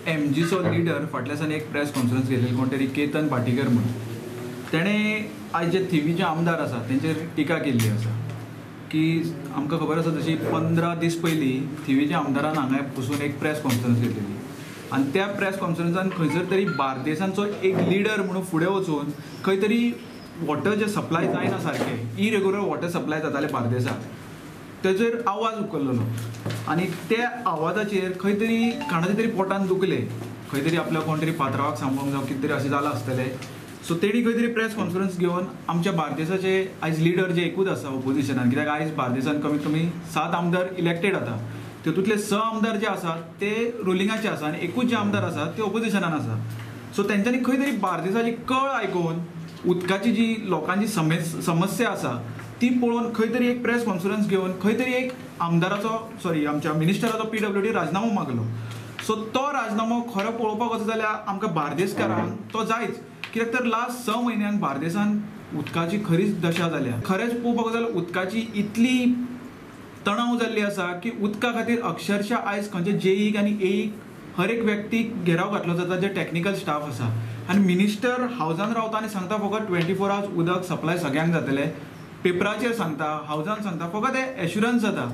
एमजीचो leader फाटल्या दिसांनी एक प्रेस कॉन्फरन्स घेतलेली कोण तरी केतन भाटीकर म्हणून, तेणें आयज जे थिवीचे आमदार आसा तेंचेर टिका केल्ली आसा की आमकां खबर आसा जशी 15 दीस पयलीं थिवीच्या आमदारान हांगा बसून एक प्रेस कॉन्फरन्स घेतलेली आनी त्या प्रेस कॉन्फरन्सान खंयसर तरी बार्देसांचो एक लिडर म्हणून फुडें वचून खंय तरी वॉटर जे सप्लाय जायना सारकें, इरेग्युलर वॉटर सप्लाय जाताले बार्देसाक, तेजेर आवाज उखल्लेलो आनी त्या आवाजाचेर खंय तरी कोणाच्या तरी पोटान दुखलें, खंय तरी आपल्या कोण तरी पात्रावाक सांबाळूंक जावं कितें तरी अशें जालां आसतलें. सो तेणी खंय तरी प्रेस कॉन्फरन्स घेवन आमच्या बार्देसाचे आयज लिडर जे एकूच आसा ओपोजिशनान, कित्याक आयज बार्देसान कमीत कमी 7 आमदार इलेक्टेड जाता, तितूंतले 6 आमदार जे आसात ते रुलिंगाचे आसा आनी एकूच जे आमदार आसात ते ओपोजिशनान आसा. सो तेंच्यांनी खंय तरी बार्देसाची कळ आयकून उदकाची जी लोकांची समस्या आसा ती पळोवन खंय तरी एक प्रेस कॉन्फरन्स घेवन खंय तरी एक आमदाराचो सॉरी आमच्या मिनिस्टराचो PWD राजनामो मागलो. सो तो राजनामो खरो पळोवपाक वचत जाल्यार आमकां बार्देसकारांक तो जायच, कित्याक तर लास्ट 6 म्हयन्यान बार्देसान उदकाची खरीच दशा जाल्या. खरेंच पळोवपाक वचत जाल्यार उदकाची इतली तणाव जाल्ली आसा की उदका खातीर अक्षरशः आयज खंयचे जेईक आनी एईक हर एक व्यक्तीक घेराव घातलो जाता जे टॅक्निकल स्टाफ आसा, आनी मिनिस्टर हावजान रावता आनी सांगता फकत 24 आवर्स उदक सप्लाय सगळ्यांक जातलें, पेपराचेर सांगता, हावजान सांगता, फकत हें एश्युरन्स जाता.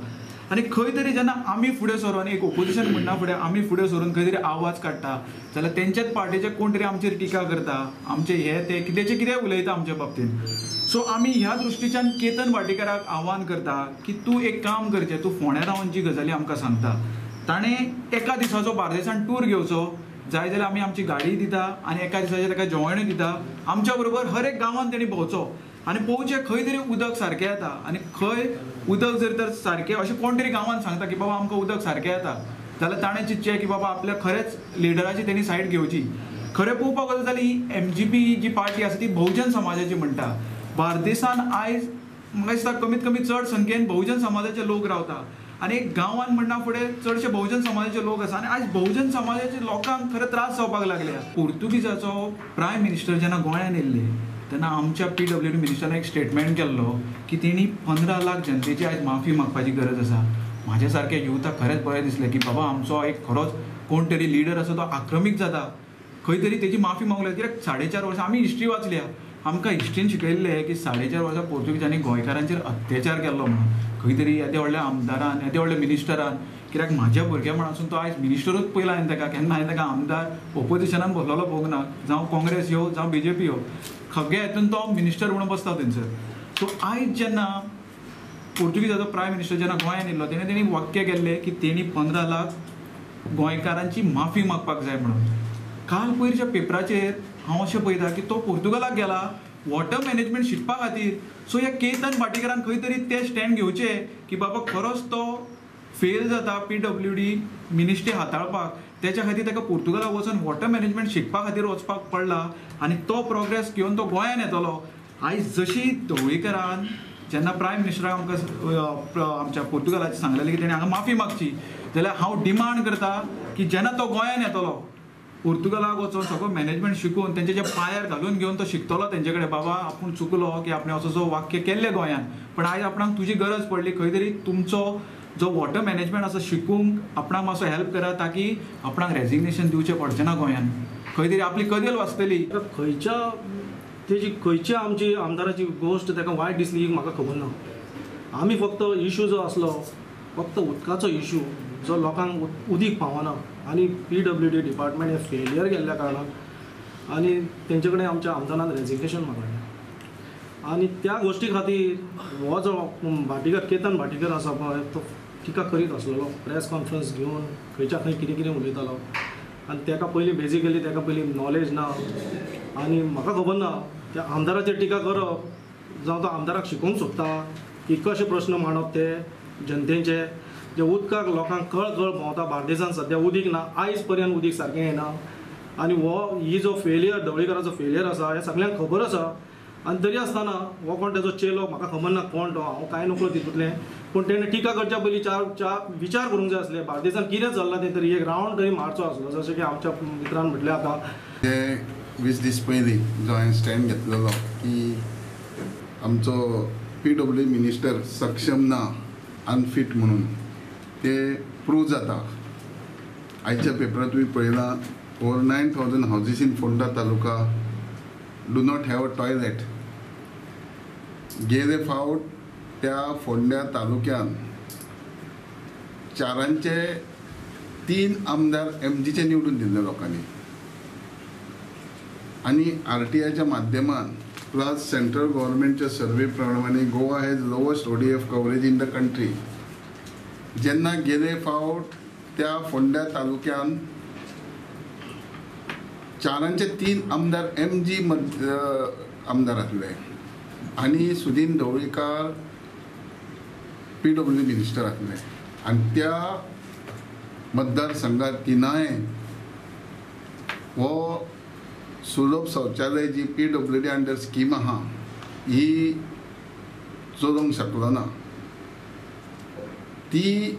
आनी खंय तरी जेन्ना आमी फुडें सरून एक ओपोजिशन म्हणना फुडें आमी फुडें सरून खंय तरी आवाज काडटा जाल्यार तेंच्याच पार्टीचे कोण तरी आमचेर टिका करता, आमचे हे ते कित्याचे कितें उलयता आमच्या बाबतींत. सो आमी ह्या दृश्टीच्यान केतन भाटीकाराक आव्हान करता की तूं एक काम करचें, तूं फोंड्या रावन जी गजाली आमकां सांगता ताणें एका दिसाचो बार्देसान टूर घेवचो, जाय जाल्यार आमी आमची गाडी दिता आनी एका दिसाचें ताका जेवणूय दिता, आमच्या बरोबर हर एक गांवांत तेणी भोंवचो आनी पळोवचें खंय तरी उदक सारकें येता आनी खंय उदक जर तर सारकें अशें कोण तरी गांवांत सांगता की बाबा आमकां उदक सारकें येता जाल्यार ताणें चिंतचें की बाबा आपल्या खरेंच लिडराची तेणी सायड घेवची. खरें पळोवपाक वचत जाल्यार ही MGP जी पार्टी आसा ती बहुजन समाजाची म्हणटा. बार्देसान आयज म्हाका दिसता कमीत कमी चड संख्येन बहुजन समाजाचे लोक रावता आनी एक गांवांत म्हणना फुडें चडशे बहुजन समाजाचे लोक आसा आनी आयज बहुजन समाजाचे लोकांक खरें त्रास जावपाक लागल्या. पोर्तुगीजाचो प्रायम मिनिस्टर जेन्ना गोंयांत येयल्ले तेन्ना आमच्या PWD मिनिस्टरान एक स्टेटमेंट केल्लो की तेणी 15 लाख जनतेची आयज माफी मागपाची गरज आसा. म्हाज्या सारक्या युथाक खरेंच बरें दिसलें की बाबा आमचो एक खरोच कोण तरी लिडर आसा तो आक्रमीक जाता, खंय तरी तेजी माफी मागूंक लागली. कित्याक 4.5 वर्सां आमी हिस्ट्री वाचल्या, आमकां हिस्ट्रीन शिकयल्लें की 4.5 वर्सां पोर्तुगीजांनी गोंयकारांचेर अत्याचार केल्लो म्हणून खंय तरी येद्या व्हडल्या आमदारान, येद्या व्हडल्या मिनिस्टरान, कित्याक म्हाज्या भुरगेपणासून तो आयज मिनिस्टरूच पयला हांवें ताका, केन्ना हांवें ताका आमदार ओपोजिशनान बसलेलो पळोवंक ना, जावं काँग्रेस यो जावं BJP यो, सगळ्या हितून तो मिनिस्टर म्हणून बसता थंयसर. सो आयज जेन्ना पोर्तुगीजाचो प्रायम मिनिस्टर जेन्ना गोंयांत येयल्लो तेणें तेणी वाक्य केल्लें की तेणी 15 लाख गोंयकारांची माफी मागपाक जाय म्हणून. काल पयरच्या पेपराचेर हांव अशें पळयता की तो पोर्तुगालाक गेला वॉटर मॅनेजमेंट शिकपा खातीर. सो ह्या केतन भाटीकारान खंय तरी ते स्टँड घेवचें की बाबा खरोच तो फेल जाता PWD ministry हाताळपाक, तेच्या खातीर ताका पोर्तुगालाक वचून वॉटर मॅनेजमेंट शिकपा खातीर वचपाक पडला आनी तो प्रोग्रेस घेवन तो गोंयांत येतलो. आयज जशी ढवळीकरान जेन्ना प्रायम मिनिस्टराक आमकां आमच्या पोर्तुगालाचें सांगलेलें की तेणी हांगा माफी मागची, जाल्यार हांव डिमांड करता की जेन्ना तो गोंयांत येतलो पोर्तुगालाक वचून सगळो मॅनेजमेंट शिकून तेंच्या ज्या पांयार घालून घेवन तो शिकतलो तेंचे कडेन, बाबा आपूण चुकलो की आपणें असो जो वाक्य केल्लें गोंयांत, पण आयज आपणाक तुजी गरज पडली, खंय तरी तुमचो जो वॉटर मॅनेजमेंट आसा शिकूंक आपणाक मातसो हेल्प करा ताकी आपणाक रेजिग्नेशन दिवचें पडचें ना गोंयांत, खंय तरी आपली कदेल वाचतली. खंयच्या तेजी खंयच्या आमची आमदाराची गोश्ट ताका वायट दिसली म्हाका खबर ना. आमी फक्त इशू जो आसलो फक्त उदकाचो इशू जो लोकांक उदीक पावना आनी PWD department हे फेलियर गेल्ल्या कारणान आनी तेंचे कडेन आमच्या आमदारान रेजिग्नेशन मागलें आनी त्या गोश्टी खातीर हो जो भाटीकर केतन भाटीकर आसा पळय तो टिका करीत आसलेलो, प्रेस कॉन्फरन्स घेवन खंयच्या खंय कितें कितें उलयतालो आनी ताका पयलीं बेजिकली ताका पयलीं नॉलेज ना आनी म्हाका खबर ना त्या आमदाराचेर टिका करप जावं तो आमदाराक शिकोवंक सोदता की कशे प्रश्न मांडप ते जनतेचे जे उदकाक लोकांक कळकळ भोंवता. बार्देसान सद्या उदीक ना, आयज पर्यंत उदीक सारकें येना आनी हो ही जो फेलियर ढवळीकराचो फेलियर आसा हें सगळ्यांक खबर आसा आनी तरी आसतना हो कोण तेजो चेलो म्हाका खबर ना कोण तो, हांव कांय नकळो तितूंतलें, पूण तेणें टिका करच्या पयलीं चार विचार करूंक जाय आसले बार्देसान कितें चल्लां तें, तरी एक रावंड तरी मारचो आसलो जशें की आमच्या मित्रान म्हटलें. आतां ते 20 दीस पयलीं जो हांवें स्टँड घेतलेलो की आमचो PWD minister सक्षम ना, अनफीट म्हणून ते प्रूव जाता. आयच्या पेपरार तुमी पळयलां over 9,000 houses in Ponda taluka do not have a toilet. गेले फावट त्या फोंड्या तालुक्यान 4 3 आमदार एमजीचे निवडून दिल्ले लोकांनी आनी आरटीआयच्या माध्यमान प्लस सेंट्रल गव्हर्मेंटच्या सर्वे प्रमाणे Goa has lowest ODF coverage in the country. जेन्ना गेले फावट त्या फोंड्या तालुक्यान 4 3 आमदार एमजी आमदार आसले आनी सुदीन ढवळीकार पीडब्ल्यू मिनिस्टर आसले आनी त्या मतदारसंघात तिनाय हो सुलभ शौचालय जी पीडब्ल्यूडी अंडर स्कीम आहा ही चलोवंक शकलो ना. ती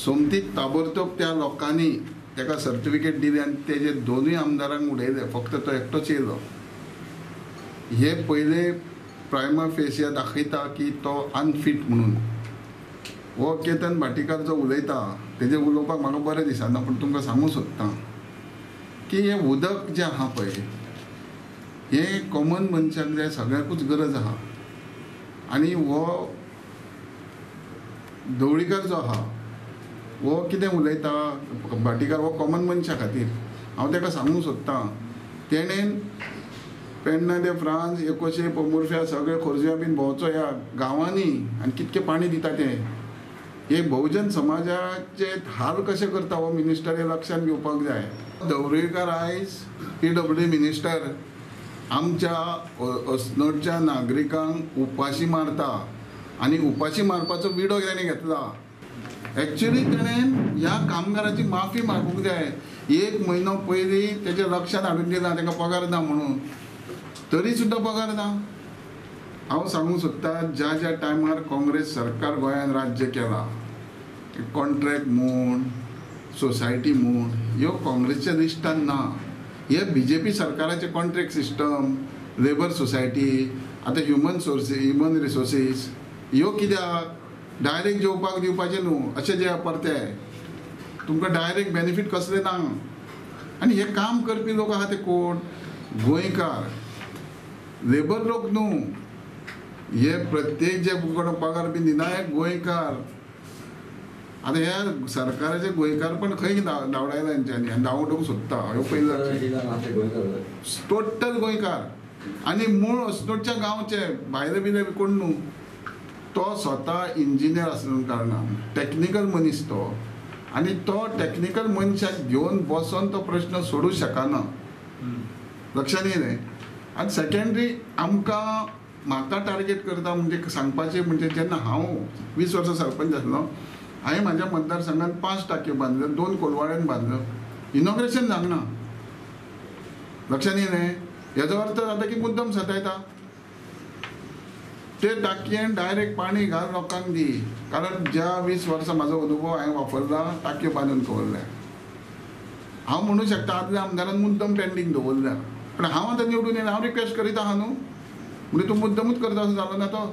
सोमती ताबडतोब त्या लोकांनी ताका सर्टिफिकेट दिली आनी तेजे दोनूय आमदारांक उडयले, फक्त तो एकटोच येयलो. हे पयले प्रायमा फेसिया दाखयता की तो अनफीट म्हणून. हो केतन भाटीकार जो उलयता तेजें उलोवपाक म्हाका बरें दिसना, पूण तुमकां सांगूंक सोदता की हें उदक जें आहा पळय हें कॉमन मनशाक जाय, सगळ्याकूच गरज आहा. आनी हो ढवळीकार जो आहा हो कितें उलयता भाटीकार हो कॉमन मनशा खातीर. हांव ताका सांगूंक सोदता तेणेन पेडणा ते फ्रांस एकोशे पोमुर्फ्या सगळे खोर्जुया बीन भोंवचो ह्या गांवांनी आनी कितकें पाणी दिता तें. हे बहुजन समाजाचे हाल कशें करता हो मिनिस्टर हे लक्षांत घेवपाक जाय. ढवळीकार आयज पीडब्ल्यूडी मिनिस्टर आमच्या अस्नोडच्या नागरिकांक उपाशी मारता आनी उपाशी मारपाचो विडो ताणें घेतला. एक्चुअली ताणें ह्या कामगाराची माफी मागूंक जाय. 1 म्हयनो पयलीं तेच्या लक्षांत हाडून दिला ताका पगार ना म्हणून, तरी सुद्दां पगार ना. हांव सांगूंक सोदता ज्या ज्या टायमार काँग्रेस सरकार गोंयांत राज्य केलां कॉन्ट्रॅक्ट म्हूण सोसायटी म्हूण ह्यो काँग्रेसच्या लिस्टान ना. हे बीजेपी सरकाराचे कॉन्ट्रॅक्ट सिस्टम, लेबर सोसायटी, आतां ह्युमन रिसोर्सीस ह्यो कित्याक डायरेक्ट जेवपाक दिवपाचें न्हू अशें जे परते तुमकां डायरेक्ट बेनिफीट कसले ना. आनी हे काम करपी लोक आहा ते कोण? गोंयकार लेबर लोक न्हू. हे प्रत्येक जे कोण पगार बीन दिना हे गोंयकार. आतां ह्या सरकाराचे गोंयकारपण खंय धांवडायला हेंच्यांनी आनी धांवडोवंक सोदता. ह्यो पयलीं टोटल गोंयकार आनी मूळ अस्नोडच्या गांवचे, भायले बिले कोण न्हू. तो स्वता इंजिनियर आसल्या कारणान टॅक्निकल मनीस तो आनी तो टॅक्निकल मनशाक घेवन बसोन तो प्रश्न सोडूंक शकना. लक्षांत येयलें. आनी सेकेंडरी आमकां म्हाका टार्गेट करता म्हणजे सांगपाचें म्हणजे जेन्ना हांव 20 वर्सां सरपंच आसलो हांवें म्हाज्या मतदारसंघात 5 टाकयो बांदल्यो, 2 कोलवाळ्यान बांदल्यो, इनॉग्रेशन जावंक ना. लक्षांत येयलें. हेजो अर्थ जाता की मुद्दम सतायता ते टाकयेन डायरेक्ट पाणी घाल लोकांक दी. कारण ज्या 20 वर्सां म्हाजो अनुभव हांवें वापरला टाकयो बांदून दवरल्या. हांव म्हणूं शकता आदल्या आमदारान मुद्दम पेंडींग दवरल्या, पूण हांव आतां निवडून येयला हांव रिक्वेस्ट करीत आहा न्हू, म्हणजे तूं मुद्दमूच करता असो जालो ना तो.